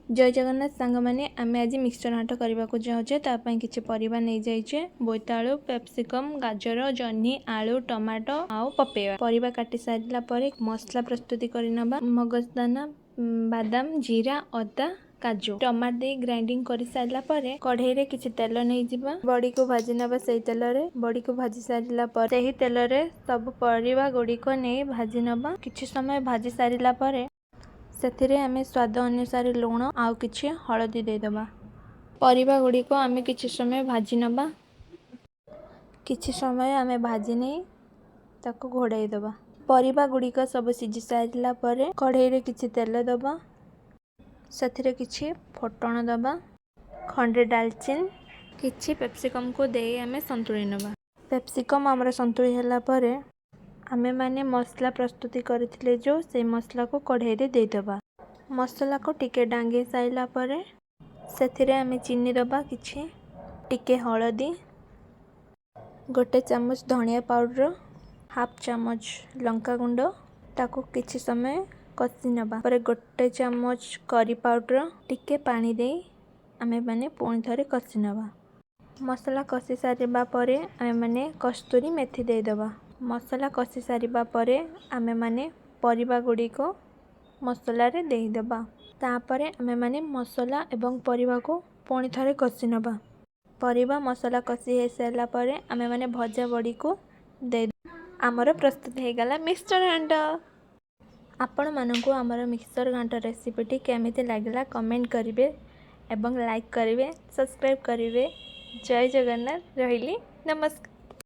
ଜୟ ଜଗନ୍ନାଥ ସାଙ୍ଗମାନେ, ଆମେ ଆଜି ମିକ୍ସଚର୍ ଘାଣ୍ଟ କରିବାକୁ ଯାଉଛେ। ତା ପାଇଁ କିଛି ପରିବା ନେଇଯାଇଛେ: ବୋଇତାଳୁ, କ୍ୟାପ୍ସିକମ୍, ଗାଜର, ଜହ୍ନି, ଆଳୁ, ଟମାଟୋ ଆଉ ପପେଇବା। ପରିବା କାଟି ସାରିଲା ପରେ ମସଲା ପ୍ରସ୍ତୁତି କରିନେବା: ମଗଜଦାନା, ବାଦାମ, ଜିରା, ଅଦା, କାଜୁ, ଟମାଟୋ ଦେଇ ଗ୍ରାଇଣ୍ଡିଙ୍ଗ କରିସାରିଲା ପରେ କଢ଼େଇରେ କିଛି ତେଲ ନେଇଯିବା। ବଡ଼ିକୁ ଭାଜି ନେବା। ସେଇ ତେଲରେ ବଡ଼ିକୁ ଭାଜି ସାରିଲା ପରେ ସେହି ତେଲରେ ସବୁ ପରିବା ଗୁଡ଼ିକ ନେଇ ଭାଜି ନେବା। କିଛି ସମୟ ଭାଜି ସାରିଲା ପରେ ସେଥିରେ ଆମେ ସ୍ୱାଦ ଅନୁସାରେ ଲୁଣ ଆଉ କିଛି ହଳଦୀ ଦେଇଦେବା। ପରିବା ଗୁଡ଼ିକ ଆମେ କିଛି ସମୟ ଭାଜି ନେବା। କିଛି ସମୟ ଆମେ ଭାଜି ନେଇ ତାକୁ ଘୋଡ଼ାଇ ଦେବା। ପରିବା ଗୁଡ଼ିକ ସବୁ ସିଝି ସାରିଲା ପରେ କଢ଼େଇରେ କିଛି ତେଲ ଦେବା। ସେଥିରେ କିଛି ଫୁଟଣ ଦେବା, ଖଣ୍ଡେ ଡାଲଚିନି, କିଛି କ୍ୟାପ୍ସିକମ୍କୁ ଦେଇ ଆମେ ସନ୍ତୁଳି ନେବା। କ୍ୟାପ୍ସିକମ୍ ଆମର ସନ୍ତୁଳି ହେଲା ପରେ ଆମେମାନେ ମସଲା ପ୍ରସ୍ତୁତି କରିଥିଲେ ଯେଉଁ, ସେଇ ମସଲାକୁ କଢ଼େଇରେ ଦେଇଦେବା। ମସଲାକୁ ଟିକେ ଡାଙ୍ଗି ସାରିଲା ପରେ ସେଥିରେ ଆମେ ଚିନି ଦେବା କିଛି, ଟିକେ ହଳଦୀ, 1 ଚାମଚ ଧନିଆ ପାଉଡ଼ର, ହାଫ୍ ଚାମଚ ଲଙ୍କା ଗୁଣ୍ଡ। ତାକୁ କିଛି ସମୟ କଷି ନେବା ପରେ 1 ଚାମଚ କରି ପାଉଡ଼ର, ଟିକେ ପାଣି ଦେଇ ଆମେମାନେ ପୁଣି ଥରେ କଷି ନେବା। ମସଲା କଷି ସାରିବା ପରେ ଆମେମାନେ କସ୍ତୁରୀ ମେଥି ଦେଇଦେବା। ମସଲା କଷି ସାରିବା ପରେ ଆମେମାନେ ପରିବା ଗୁଡ଼ିକ ମସଲାରେ ଦେଇଦେବା। ତାପରେ ଆମେମାନେ ମସଲା ଏବଂ ପରିବାକୁ ପୁଣି ଥରେ କଷି ନେବା। ପରିବା ମସଲା କଷି ହେଇସାରିଲା ପରେ ଆମେମାନେ ଭଜା ବଡ଼ିକୁ ଦେଇ ଆମର ପ୍ରସ୍ତୁତ ହେଇଗଲା ମିକ୍ସଚର୍ ଘାଣ୍ଟ। ଆପଣମାନଙ୍କୁ ଆମର ମିକ୍ସଚର୍ ଘାଣ୍ଟ ରେସିପିଟି କେମିତି ଲାଗିଲା, କମେଣ୍ଟ କରିବେ ଏବଂ ଲାଇକ୍ କରିବେ, ସବସ୍କ୍ରାଇବ୍ କରିବେ। ଜୟ ଜଗନ୍ନାଥ। ରହିଲି, ନମସ୍କାର।